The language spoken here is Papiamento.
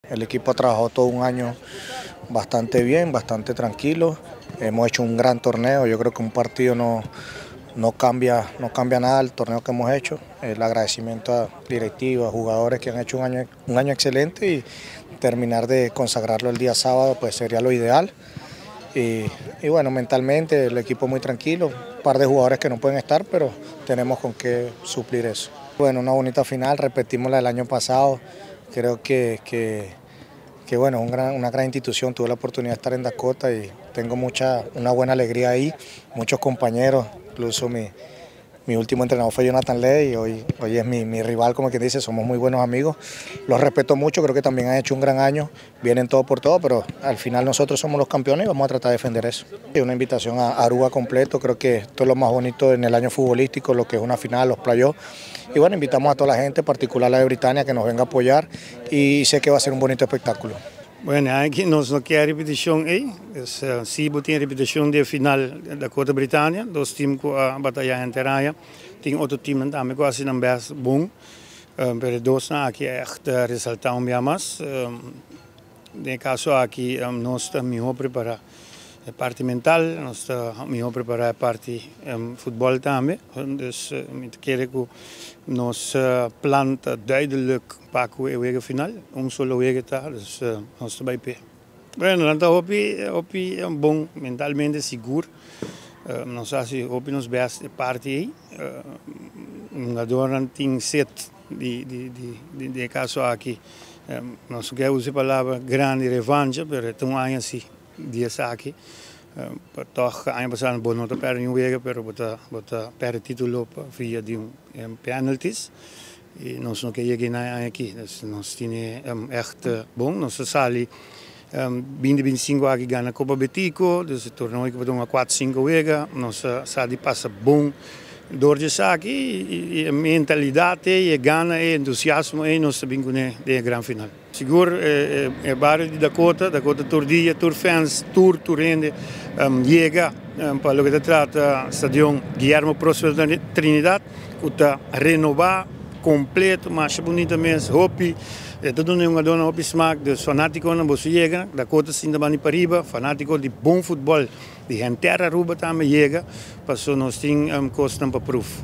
El equipo ha trabajado todo un año bastante bien, bastante tranquilo. Hemos hecho un gran torneo. Yo creo que un partido no cambia nada el torneo que hemos hecho. El agradecimiento a directivas, jugadores que han hecho un año excelente y terminar de consagrarlo el día sábado, pues, sería lo ideal. Y bueno, mentalmente el equipo muy tranquilo, un par de jugadores que no pueden estar, pero tenemos con qué suplir eso. Bueno, una bonita final, repetimos la del año pasado, creo que bueno, una gran institución, tuve la oportunidad de estar en Dakota y tengo una buena alegría ahí, muchos compañeros, incluso mi último entrenador fue Jonathan Ley y hoy es mi rival, como quien dice, somos muy buenos amigos. Los respeto mucho, creo que también han hecho un gran año, vienen todo por todo, pero al final nosotros somos los campeones y vamos a tratar de defender eso. Y una invitación a Aruba completo, creo que esto es lo más bonito en el año futbolístico, lo que es una final, los playoffs. Y bueno, invitamos a toda la gente, en particular la de Britannia, que nos venga a apoyar y sé que va a ser un bonito espectáculo. Bueno, aki nos no kier repeticion ey. Dus, si tin repeticion di final Dakota Britannia, dos team cu a bataya henter aña. Tin otro team tambe cu a haci nan best bon. Pero dos nan aki echt resalta un biaha mas. Den caso aki nos ta mihor prepara e parti mental, nos ta mihor prepara e parti futbol tambe. Dus mi kier cu nos plan ta duidelijk pa e wega final, un solo wega ta, dus nos ta bay p'e. Bueno, nan ta hopi hopi bon mentalmente sigur. Nos a haci hopi nos best e parti ey. Hungadornan tin sed di caso aki. Nos no kier usa palabra grandi revancha, pero ta un aña asina, di aki. Toch aña pasa bo no ta perde un wega, pero bo ta perde titulo via di un penalties. Y nos no kier yega na aki. Dus nos tin echt bon, nos a sali 2025 aki gana Copa Betico, dus e torneo cu ta 4, 5 wega, nos a sali pasa bon door di esaki y mentalidad y gana y entusiasmo y nos tambe cu e gran final. Sigur, e bario di Dakota, Dakota tur dia, tur fans, tur hende yega pa loke ta trata Stadion Guillermo Prospero Trinidad, cu ta renoba completo, mas bunita mes, hopi, e tur un dona hopi smaak, dus fanaticonan bo yega, Dakota sinta bani pariba, fanatico di bon futbol, di henter Aruba tambe yega, paso nos tin cos pa proof.